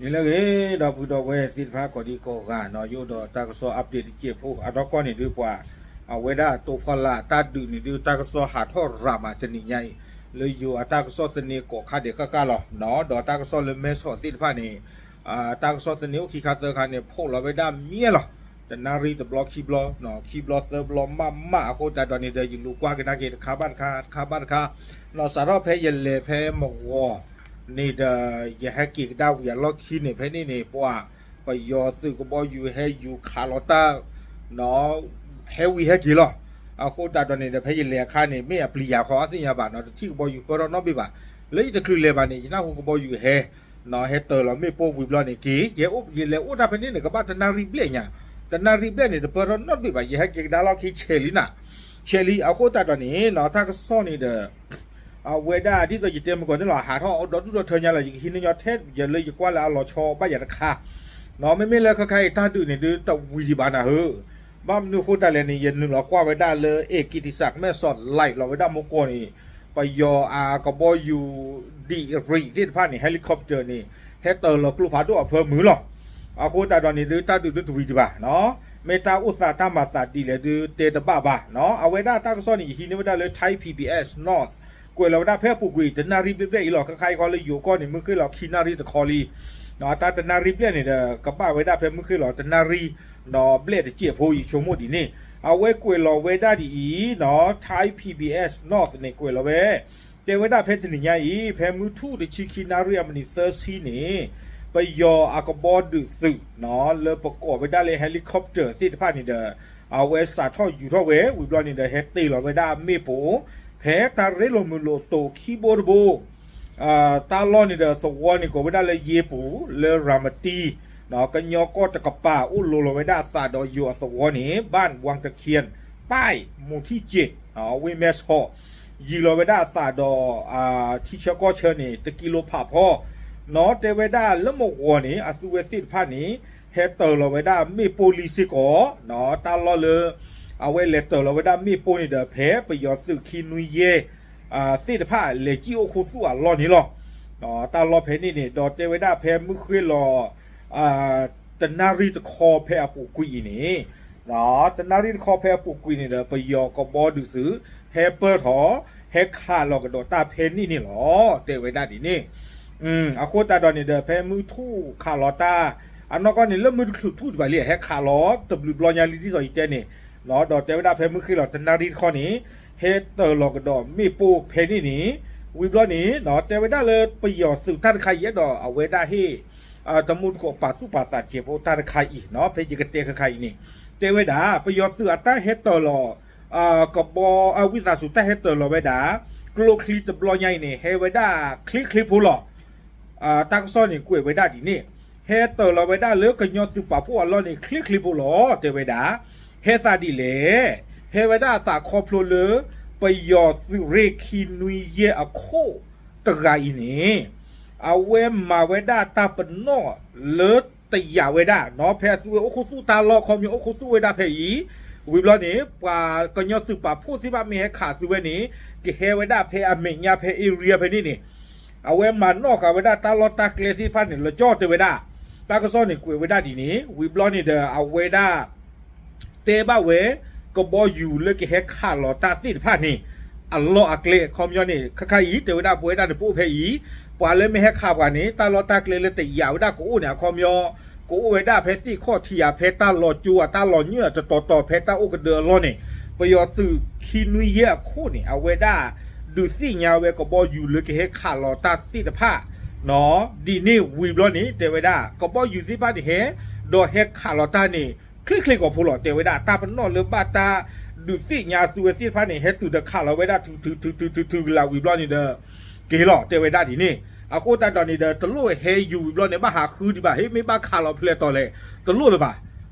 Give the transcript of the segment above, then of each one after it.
န့ၣ်လၢအဂ့ၤ ဒီပုၢ်ဒီဝဲၢ်သ့ၣ်တဖၣ် ကိးဒံကိးဂၤနီၤ, ယအိၣ်ဒီးတၢ်ကစီၣ် update တစဲးဖိ အနီၢ်ကီၢ်န့ၣ်ဒုး ပှၤအဝဲဒၣ်တိာ်ဖီလာ်တၢ်ဒုးန့ၣ်ဒုး တၢ်ကစီၣ်ဟးထီၣ်ရၤမးတနံၤညါအံၤ လၢယိၤအတၢ်ကစီၣ်သန့ကိးခါဒဲးဃၣ်ဃၣ်လီၤနီၤ, ဒီးတၢ်ကစီၣ်လၢမဲဆီးသ့ၣ်တဖၣ်န့ၣ် တၢ်ကစီၣ်သန့အိၣ်ခံခါသၢခါန့ၣ် ဖီၣ်လီၤဝဲဒၣ်မ့ၢ်လီၤ. တနၣ်ရံၣ်တဘျီခံဘျီ, ခံဘျီသၢဘျီမးမး အဃိသတးဒီးန့ၣ်ဒီး ယလူၤကွၢ်ကဒါက့ၤတခါဘၣ်တခါ တခါဘၣ်တခါ, စးထီၣ်ဖဲယလဲၤဖဲမဂီၤန့ၣ်ဒီး ယဟဲက့ၤကဒါဝံၤအလီၢ်ခံန့ၣ် ဖဲန့ၣ်န့ၣ် ပှၤ ပယီၤသုးကဘီယူၤဟဲယူၤခးလီၤတၢ် ဟဲဝံၤဟဲက့ၤလီၤ. အဃိသတးဒီးန့ၣ်ဒီး ဖဲယလဲၤအခါန့ၣ် မ့ၢ်အပျံၤယၤခီ အသ့ၣ်ညါဘၣ်နီၤ, တထံၣ်ကဘီယူၤပၢထီၣ်နီတဘ့ၣ်ဘၣ်. လၢယတချုးလဲၤဘၣ်န့ၣ် ယနၢ်ဟူကဘီယူၤဟဲ ဟဲတၢၤလီၤမ့ၣ်ပိၢ်ဝံၤဘျီန့ၣ်က့ၤ ယလဲၤအိၣ်တၢ်ဖဲန့ၣ်န့ၣ် ကဘၣ်တနၣ်ရံၣ်ဘျဲၣ်ညါ, တနၣ်ရံၣ်ဘျဲၣ်န့ၣ် တပၢထီၣ်နီတဘ့ၣ်ဘၣ်, ယဟဲက့ၤကဒါလီၢ်ခံဆဲးလံနၤ, ဆဲးလံ အဃိသတးဒီးန့ၣ်နီၤ တၢ်ကစီၣ်န့ၣ်ဒီး အဝဲဒၣ်ဒ်သိးယတဲမုၢ်ကီၢ်န့ၣ်လီၤ ဟးထီၣ်ဒီဒူၣ်ဒီထၢညါလီၤ, ယကဟံးန့ၢ်ညီထဲယလၢယကွၢ်လၢအလီၤဆီဘၣ်ယၤတခါနီၤ, မ့မ့ၢ်လၢခဲခါအံၤတၢ်ဒုးန့ၣ်ဒုး တဝံၤဒံးဘၣ်နၤဧၢ ဘၣ်မနုၤအဃိသတးလဲၣ်န့ၣ် ယနုာ်လီၤကွၢ်ဝဲဒၣ်လၢ အဲၣ်ကံးတံးစး မဲဆီး live လီၤဝဲဒၣ်မူကီၢ်န့ၣ် ပယီၤအကဘီယူၤ ဒံးရံးသ့ၣ်တဖၣ်န့ၣ် helicopter န့ၣ် ဟဲတၢၤလီၤကျိဖးဒိၣ်အဖၢမုၢ်လီၤ. အဃိသတးဒီးန့ၣ်ဒုး တၢ်ဒုးဒုးတဝံၤဒံးဘၣ်နီၤ, မ့ၢ်တၢ်အိၣ်သးတၢ်မၤသးဒ်လဲၣ်ဒုး တဲတဘၣ်ဘၣ်နီၤ, အဝဲဒၣ်တၢ်ကစီၣ်န့ၣ် ယဟံးန့ၢ်ဝဲဒၣ်လၢ Thai PBS North ကွဲးလီၤဝဲဒၣ်ဖဲအပူၤကွံာ် တနၣ်ရံၣ်ဘျဲၣ်ဘျဲၣ်အံၤလီၤ, ခဲခါအံၤဃီလၢယိၤကီၢ်န့ၣ် မုၢ်ဃ့ၢ်လီၤခံနၣ်ရံၣ်တခီလံ တၢ်တနၣ်ရံၣ်ဘျဲၣ်န့ၣ်ဒီး ကဘၣ်ဝဲဒၣ်ဖဲမုၢ်ဃ့ၢ်လီၤတနၣ်ရံၣ် ဒီးဘျဲၣ်တစဲးဖိ ယဆိကမိၣ်ဒ်န့ၣ်, အဝဲကွဲးလီၤဝဲဒၣ်ဒ်အံၤနီၤ, Thai PBS North န့ၣ် ကွဲးလီၤဝဲ တဲဝဲဒၣ်ဖဲတနံၤညါအံၤ ဖဲမုၢ်ထူၣ်တဆံခံနၣ်ရံၣ်အမံးနံးသၢဆံန့ၣ် ပယီၤအကဘီဒုးသုးနီၤ လၢပကိးဝဲဒၣ်လၢ helicopter သ့ၣ်တဖၣ်န့ၣ်ဒီး အဝဲစးထီၣ်ယူၤထီၣ်ဝဲ ဝံၤဘျီန့ၣ်ဒီး ဟဲတ့ၢ်လီၤဝဲဒၣ်မ့ၣ်ပိၢ် ဖဲတၢ်ရ့လိာ်မုာ်လိာ်တိာ်ခံဘိတဘိ တၢ်လီၢ်န့ၣ်ဒီးသဝီန့ၣ် ကိးဝဲဒၣ်လၢယ့ပူၤ လၢရၤမတံ ကညီကီၢ်တကပၤ အိၣ်လိၤလီၤဝဲဒၣ်အသးဒီးယိၤအသဝီန့ၣ် ဘၣ်ဝၣ်တခ့ၣ် ပၢ်မူထံၣ်စ့း ဝ့ၢ်မဲဆီး ယံၤလီၤဝဲဒၣ်အသးဒီး ထံဆၢကီၢ်ဆၢန့ၣ် တကံလိဖးဖီ နီၤ တဲဝဲဒၣ်လၢမဂီၤန့ၣ် အသုဝဲသ့ၣ်တဖၣ်န့ၣ် ဟဲတၢၤလီၤဝဲဒၣ်မ့ၣ်ပိၢ်လံစ့ၢ်ကီး တၢ်လီၢ်လၢ အဝဲလဲၤတၢၤလီၤဝဲဒၣ်မ့ၣ်ပိၢ်န့ၣ်ဒီး ဖဲပယီၤသုးခံနွံယဲၢ် သ့ၣ်တဖၣ်လဲၤစံၣ်အိၣ်ခူသူၣ်အလီၢ်န့ၣ်လီၤ. တၢ်လီၢ်ဖဲန့ၣ်န့ၣ် ဒီးတဲဝဲဒၣ်ဖဲမုၢ်ဃ့ၢ်လီၤ တနၣ်ရံၣ်တခီဖဲအပူၤကွံာ်အံၤန့ၣ် တနၣ်ရံၣ်တခီဖဲအပူၤကွံာ်န့ၣ်ဒီး ပယီၤကဘီဒုးသုး ဟဲပၢၢ်ထီၣ် ဟဲခးလီၤကဒီးတၢ်ဖဲန့ၣ်န့ၣ်လီၤ. တဲဝဲဒၣ်ဒ်န့ၣ် အဃိသတးဒီးန့ၣ်ဒီး ဖဲမုၢ်ထူၣ်ခးလီၤတၢ် အနီၢ်ကီၢ်န့ၣ် လၢမုၢ်တချုးထူၣ်ဒံးဘၣ်လံ ဟဲခးလီၤတဘျုးဘျီညါလံ ဒ်သိးယတဲန့ၣ် ဒီးတဲဝဲဒၣ်ဖဲမုၢ်ဃ့ၢ်လီၤတနၣ်ရံၣ်တခီန့ၣ် ဟဲတၢၤလီၤကဒီးမ့ၣ်ပိၢ်ဖဲန့ၣ်န့ၣ် ဝံၤဘျီန့ၣ် တဲဝဲဒၣ်လၢပယီၤသုးတၢ်တခါအံၤ အဲၣ်ဒိးအဝဲဒၣ်ဟ့ၣ် တမူတကိးပာ်သူၣ်ပာ်သးတစဲးဖိတၢ်တခါအံၤနီၤ ဖဲယကတဲခဲခါအံၤန့ၣ် တဲဝဲဒၣ် ပယီၤသုးအတၢ်ဟဲတၢၤလီၤ ကဘီ ဝံသးစူၤတၢ်ဟဲတၢၤလီၤဝဲဒၣ် ကျိချံတဘျီညါအံၤန့ၣ် ဟဲဝဲဒၣ်ချ့ချ့ဖိလီၤ. တၢ်ကစီၣ်န့ၣ်ကွဲးဝဲဒၣ်ဒ်န့ၣ် ဟဲတၢၤလီၤဝဲဒၣ်လၢကညီသုးပာ်ဖှိၣ်အလီၢ်န့ၣ် ချ့ချ့ဖိလီၤ တဲဝဲဒၣ် ဟဲသးဒ်လဲၣ် ဟဲဝဲဒၣ်အသးခီဖျိလၢ ပယီၤသုးရ့ၣ်ခံနွံယဲၢ်အခိၣ်တဂၤအံၤန့ၣ် အဝဲမၤဝဲဒၣ်တၢ်ပနီၣ်လၢတယာ်ဝဲဒၣ်နီၤ ဖဲအသုဝဲအိၣ်ခူသူၣ်တၢ်လီၢ် ခီပညီအိၣ်ခူသူၣ်ဝဲဒၣ်ဖဲအံၤ ဝံၤဘျီန့ၣ် ပှၤကညီသုးပာ်ဖှိၣ်သ့ၣ်တဖၣ်မ့ၢ်ဟဲခးသုဝဲန့ၣ် ကဟဲဝဲဒၣ်ဖဲအမဲာ်ညါဖဲ area ဖဲန့ၣ်န့ၣ် အဝဲမၤနီၣ်ဃာ်ဝဲဒၣ်တၢ်လီၢ်တၢ်ကျဲသ့ၣ်တဖၣ်န့ၣ် လၢကၠီၣ်တဲဝဲဒၣ် တၢ်ကစီၣ်န့ၣ်ကွဲးဝဲဒၣ်ဒ်န့ၣ် ဝံၤဘျီန့ၣ်ဒီးအဝဲဒၣ် တဲဘၣ်ဝဲ ကဘီယူၤလၢကဟဲခးလီၤတၢ်သ့ၣ်တဖၣ်န့ၣ် အလီၢ်အကျဲ အခီပညီန့ၣ် ခဲခါအံၤ တဲဝဲဒၣ်ပဝဲဒၣ်န့ၣ် ပအိၣ်ဖဲအံၤ ပှၤလၢမ့ၢ်ဟဲခးပှၤန့ၣ် တၢ်လီၢ်တၢ်ကျဲလၢတယာ်ဝဲဒၣ်ကအိၣ်န့ၣ် အခီပညီ ကအိၣ်ဝဲဒၣ်ဖဲသ့ၣ်ခီၣ်ထံးဧါ ဖဲတၢ်လီၤကၠိဧါ တၢ်လီၤညွၢ်ဧါ တတီၤတီၤ ဖဲတၢ်အိၣ်ကဒၢအလီၢ်န့ၣ် ပယီၤသုးခံနွံယဲၢ်အခိၣ်န့ၣ် အဝဲဒၣ် ဒုးသ့ၣ်ညါဝဲကဘီယူၤလၢကဟဲခးလီၤတၢ်သ့ၣ်တဖၣ် ဒ်န့ၣ်ဝံၤဘျီန့ၣ် တဲဝဲဒၣ် ကဘီယူၤသ့ၣ်တဖၣ်န့ၣ်ဟဲ ဒီးဟဲခးလီၤတၢ်န့ၣ် ချ့ချ့ကီၢ်ဖိလီၤ တဲဝဲဒၣ် တၢ်ပနီၣ်လၢဘၣ်တၢ်ဒုးသ့ၣ်ညါသုဝဲသ့ၣ်တဖၣ်န့ၣ် ဟဲတုၤဒီးခးလီၤဝဲဒၣ်ထုထုထုထုထုကလးဝံၤဘျီန့ၣ်ဒီး က့ၤလီၤ တဲဝဲဒၣ်ဒ်န့ၣ် အဃိသတးဒီးန့ၣ်ဒီး တလိၣ်ဟဲယူၤဝံၤဘျီန့ၣ် ဘၣ်ဟးဃုဒံးဘၣ် ဟ့ၣ်မ့ၢ်ဘၣ်ခးလီၤဖျဲးတီၤလဲၣ် တလိၣ်လၢၤဘၣ်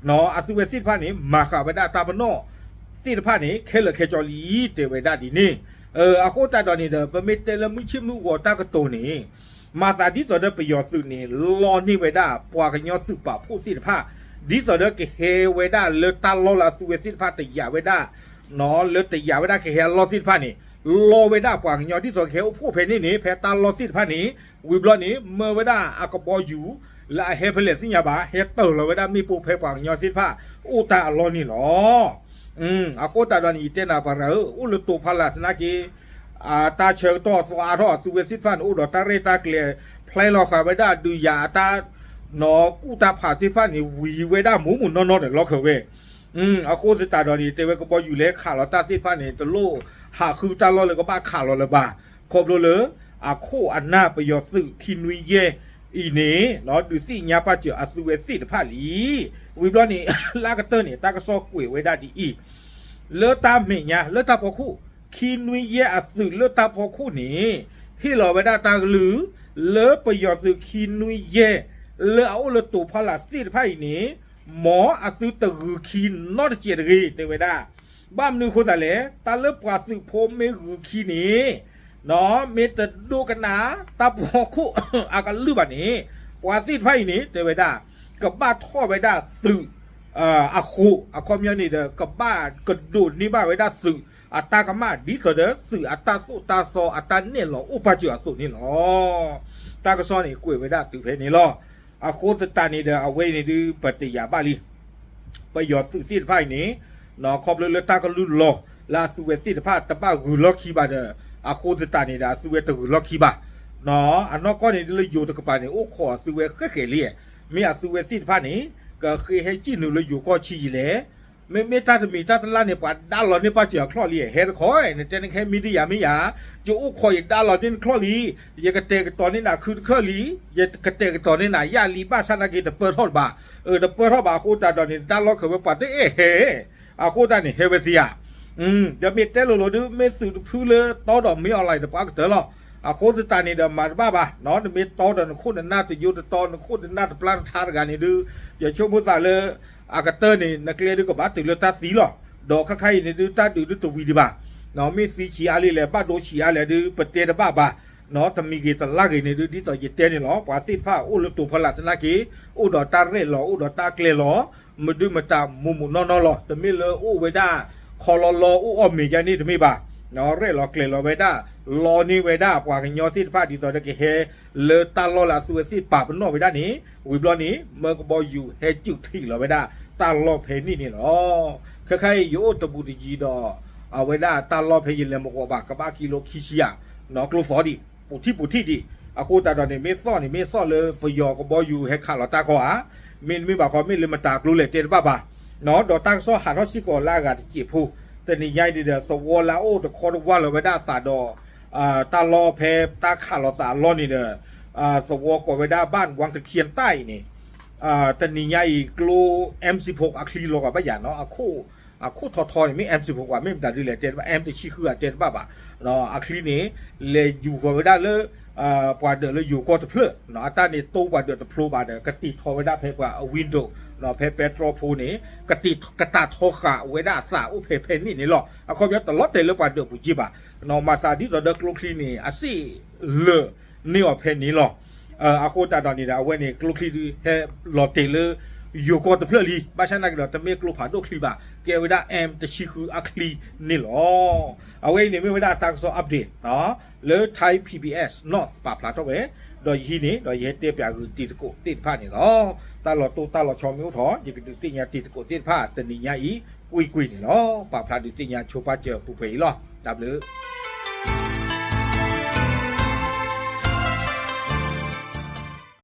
အသုဝဲသ့ၣ်တဖၣ်န့ၣ် မၤဃာ်ဝဲဒၣ်တၢ်ပနီၣ်သ့ၣ်တဖၣ်န့ၣ် ခဲလၢာ်ခဲဆ့လံ တဲဝဲဒၣ်ဒ်န့ၣ် အဃိသတးဒီးန့ၣ်ဒီး ပမ့ၢ်တဲလၢမုၢ်ဆ့ၣ်မုၢ်ဂီၤတၢ်ကတိၤန့ၣ် မၤသးဒ်သိးဒီးပယီၤသုးန့ၣ် လီန့ၢ်ဝဲဒၣ်ပှၤကညီသုးပာ်ဖှိၣ်သ့ၣ်တဖၣ် ဒ်သိးဒီးကဟဲဝဲဒၣ်လၢတၢ်လီၢ်လၢအသုဝဲသ့ၣ်တဖၣ်တယာ်ဝဲဒၣ် လၢတယာ်ဝဲဒၣ်ကဟဲအလီၢ်သ့ၣ်တဖၣ်န့ၣ် လီဝဲဒၣ်ပှၤကညီဒ်သိးကဟဲအိၣ်ဖှိၣ်ဖဲန့ၣ်န့ၣ် ဖဲတၢ်လီၢ်သ့ၣ်တဖၣ်န့ၣ် ဝံၤဘျီန့ၣ် မၢဝဲဒၣ်အကဘီယူၤ လၢအဟဲဖဲလဲၣ်သ့ၣ်ညါဘၣ် ဟဲတၢၢ်လီၤဝဲဒၣ်မ့ၣ်ပိၢ်ဖဲပှၤကညီသ့ၣ်တဖၣ် အိၣ်တၢ်အလီၢ်န့ၣ်လီၤ. အဃိသတးဒီးန့ၣ် ယတဲနၤပှၤရၤဧၢ အိၣ်လၢတိၤဖီလာ်သနာ်က့ တၢ်ဆၢကတီၢ်သီအါထီၣ် အသုဝဲသ့ၣ်တဖၣ်န့ၣ် အိၣ်ဒီးတၢ်ရဲၣ်တၢ်ကျဲၤ ဖျဲလီၤဃာ်ဝဲဒၣ်ဒုးယၤအတၢ် နီၢ်ကူၣ်တၢ်ဖးသ့ၣ်တဖၣ်န့ၣ် ဝံၤဝဲဒၣ်မိၢ်မိၢ်နီၢ်နီၢ်ဒီးလီၢ်ခၢၣ်ဝဲ အဃိသတးဒီးန့ၣ် တဲဝဲကဘီယူၤလၢခးလီၤတၢ်သ့ၣ်တဖၣ်န့ၣ် တလိၣ်ဟးဃုတၢ်လီၢ်လၢကဘၣ်ခးလီၤလၢၤဘၣ်. ခီဖျိလၢ အခိၣ်အနၢ်ပယီၤသုးခံနွံယဲၢ်အံၤန့ၣ် ဒုးသ့ၣ်ညါပာ်စၢၤအသုဝဲသ့ၣ်တဖၣ်လံ. ဝံၤဘျီန့ၣ် လၢကတၢၢ်န့ၣ် တၢ်ကစီၣ်ကွဲးဝဲဒၣ်ဒ်အံၤ လၢတၢ်မဲာ်ညါ လၢတၢ်ဖီခိၣ် ခံနွံယဲၢ်အသုးလၢတၢ်ဖီခိၣ်န့ၣ် ဟ့ၣ်လီၤဝဲဒၣ်တၢ်ကလုၢ် လၢပယီၤသုးခံနွံယဲၢ် လၢအအိၣ်လၢတိၤဖီလာ်သ့ၣ်တဖၣ်အံၤန့ၣ် မ်အသုတဂုၤခံနီတစဲးတဂ့ၤ တဲဝဲဒၣ်. ဘၣ်မနုၤအဃိသတးလဲၣ် တၢ်လၢပှၤသုးဖိမ့ၢ်ဂုၤခံန့ၣ် မ့ၢ်တဒိကနၣ်တၢ်ဖီခိၣ်အကလုၢ်ဘၣ်န့ၣ် ပှၤသ့ၣ်တဖၣ်အံၤန့ၣ် တဲဝဲဒၣ် ကဘၣ်ထီၣ်ဝဲဒၣ်သုး အဃိ အခီပညီန့ၣ်ဒီး ကဘၣ်ကဒိးန့ၢ်ဘၣ်ဝဲဒၣ်သုးအတၢ်ကမၣ် ဒ်သိးဒီးသုးအတၢ်သိၣ်တၢ်သီအတၢ်နဲၣ်လီၤအိၣ်ပာ်စၢၤအသိးန့ၣ်လီၤ. တၢ်ကစီၣ်န့ၣ် ကွဲးဝဲဒၣ်တုၤဖဲန့ၣ်လီၤ. အဃိသတးန့ၣ်ဒီး အဝဲအံၤန့ၣ်ဒုး ပတယာ်ဘၣ်လံ ပယီၤသုးသ့ၣ်တဖၣ်အံၤန့ၣ် ခီဖျိလၢတၢ်ကလုၢ်လီၤ လၢအသုဝဲသ့ၣ်တဖၣ်တဘၣ်ဂုၤလီၢ်ခံဘၣ်ဒီး အဃိသတးန့ၣ်ဒီး အသုဝဲတဂုၤလီၢ်ခံဘၣ်. အနီၢ်ကီၢ်န့ၣ်ဒုးလၢယိၤတကပၤန့ၣ် အိၣ်ခိးအသုဝဲဃဲးဃဲးလံ. မ့ၢ်အသုဝဲသ့ၣ်တဖၣ်န့ၣ် ကဃ့ဟဲစံၣ်နုာ်လၢယိၤကီၢ်ဆံးယံာ်လဲၣ်. မ့မ့ၢ်တၢ်တမံၤတၢ်တလၢ်န့ၣ် ပှၤဒါလီၤန့ၢ်ပာ်စၢၤအချီၣ်လံ ဟဲတခီ နတဲနကဟဲမံဒံးယၤမ့ၢ်ယၤ ယအိၣ်ခိးယဒါလီၤန့ၢ်နချီၣ်လံ. ယကတဲာ်ကတီၤန့ၢ်နၤခုတခၢၣ်လံ. ယကတဲာ်ကတီၤန့ၢ်နၤယၢ်လံ ဘၣ်ဆၣ်နာ်က့တပၢၢ်ထီၣ်တဘၣ်. အတပၢၢ်ထီၣ်ဘၣ်အဃိသတးဒီးန့ၣ် တၢ်လီၢ်ခၢၣ်ဝဲပှၤတအဲၣ်ဟဲ အဃိသတးန့ၣ် ဟဲဝဲသ့ဧါ. ဒီးမ့ၢ်တဲလိၤလိၤဒုး မ့ၢ်သုးတဖုလၢတီဒီးမ့ၢ်အီၤလၢတပှၤကတၢၢ်လီၤ. အဃိသတးန့ၣ်ဒီး မၤတဘၣ်ဘၣ် နမ့ၢ်တီဒီးနခိၣ်နနၢ်တယိတတီ နခိၣ်နနၢ်တပျၢ်တထါတဂၤန့ၣ်ဒုး ယဆိကမိၣ်သးလၢ အကတၢၢ်န့ၣ် နကျဲဒုးကဘၣ်တုၤလၢတၢ်သံလီၤ. ဒီးခါခါအံၤန့ၣ်ဒုး တၢ်ဒုးဒုးတဝံၤဒံးဘၣ်. မ့ၢ်သံဆံးအါလံလဲၣ် ဘၣ်ဒိဆံးအါလဲၣ်ဒုး ပတဲတဘၣ်ဘၣ်. တမံၤဂ့ၤတလါဂ့ၤန့ၣ်ဒုး ဒ်သိးယတဲန့ၣ်လီၤ. ပှၤသ့ၣ်တဖၣ်အိၣ်လၢတိၤဖီလာ်သနာ်က့ အိၣ်ဒီးတၢ်ရဲၣ်လီၤ အိၣ်ဒီးတၢ်ကျဲၤလီၤ မဒုမတၤမိၢ်မိၢ်နီၢ်နီၢ်လီၤ. တမ့ၢ်လၢအိၣ်ဝဲဒၣ် ခီလီလီအိၣ်အီၣ်မ့ၤယါန့ၣ်တမ့ၢ်ဘၣ်. ရဲၣ်လီၤကျဲၤလီၤဝဲဒၣ် လီန့ၢ်ဝဲဒၣ်ပှၤကညီသ့ၣ်တဖၣ်ဒ်သိးဒီးကဟဲ လၢတၢ်လီၢ်လၢအသုဝဲသ့ၣ်ပာ်ပနီၣ်ဝဲဒၣ်န့ၣ် ဝံၤဘျီန့ၣ် မၢကဘီယူၤဟဲစူးထံးလီၤဝဲဒၣ် တၢ်လီၢ်ဖဲန့ၣ်န့ၣ်လီၤ. ခဲခါအံၤ ယအိၣ်တဘူးတယံၤဒီး အဝဲဒၣ်တၢ်လီၢ်ဖဲယလဲၤမုၢ်ဂီၤဘၣ် ကဘၣ်ကံလိခံဆံယဲၢ် ကျိသီဒံး ပူၤထံၣ်ပူၤထံၣ်ဒံး အဃိသတးဒီးန့ၣ် မ့ၢ်သီၣ်န့ၣ် မ့ၢ်သီၣ်လၢပယီၤကဘီယူၤဟဲခးလီၤတၢ်ခီဧါ, မ့တမ့ၢ်ဘၣ်ခီ မ့ၢ်လၢမတၤကျိလဲၣ်တဲတဘၣ်ဘၣ်, ဒီးတၢ်ကစီၣ်ဟးထီၣ်စ့ၢ်ကီးလၢအဂၤတစဲးဖိ, တနံၤညါအံၤန့ၣ်ဒီး သဝီလၢအအိၣ်တခီတဝၢ်လီၤဝဲဒၣ်အသးဒီး တၢ်လီၢ်ဖဲတၢ်ခးလီၤသးအလီၢ်န့ၣ်ဒီး သဝီကိးဝဲဒၣ် ဘၣ်ဝၣ်တခ့ၣ်တၢ်အံၤန့ၣ် တနံၤညါအံၤ ကျိ M sixteen အချံလီၤဂာ်ဘၣ်ယၤနီၤ, အခိၣ်ထီထီန့ၣ် မ့ၢ် M sixteen မ့ၢ်မတၤဒ်လဲၣ်တဲတဘၣ်, M တဆံဃုဂၤတဲတဘၣ်ဘၣ်, အချံန့ၣ် လဲၤယူၤဃီၤဝဲဒၣ်လၢ ပှၤဒၢးလၢယိၤကီၢ်တဖျၢၣ်, အတၢ်န့ၣ်တိပှၤဒၢးတဖျိဘၣ်ဒီး ကတ့ၢ်ထီဝဲဒၣ်ဖဲပှၤအ window ဖဲပဲတြီဖိန့ၣ် ကတ့ၢ်ကတၢ်ထီဃာ်ဝဲဒၣ်အသးအိၣ်ဖဲဖဲန့ၣ်န့ၣ်လီၤ. အခီပညီတလီၤတဲာ်လၢပှၤဒၢးပူၤက့ဘၣ်, မၤသးဒ်သိးဒီးကျိချံန့ၣ် အစ့ၣ်လၢာ်န့ၢ်အီၤဖဲန့ၣ်လီၤ. အဃိသတးဒီးန့ၣ်ဒီး အဝဲန့ၣ်ကျိချံဒုးဟဲလီၤတဲာ်လၢ ယိၤကီၢ်တဖျၢၣ်လံ, ဘၣ်ဆၣ်နာ်က့ဒီး တမ့ၢ်ကျိဖးဒိၣ်ချံဘၣ်, ကဲဝဲဒၣ် M တဆံဃုအချံန့ၣ်လီၤ. အဝဲအံၤန့ၣ်မ့ၢ်ဝဲဒၣ်တၢ်ကစီၣ် update လၢ Thai PBS North ပာ်ဖျါထီၣ်ဝဲ, ဒီးယဟံးန့ၣ် ဒီးယဟဲတဲပၠးဂုာ်တံၤသကိးသ့ၣ်တဖၣ်န့ၣ်လီၤ. တၢ်လီၤတိၢ်တၢ်လီၤဆီမ့ၢ်အိၣ်ထီၣ် ယကဒုးသ့ၣ်ညါတံၤသကိးသ့ၣ်တဖၣ် တနံၤညါအံၤ ကွ့ၢ်ကွ့ၢ်န့ၣ်လီၤ. ပာ်ဖျါဒုးသ့ၣ်ညါဆိပာ်စၢၤပူၤဖဲအံၤလီၤ. တၢ်ဘျုး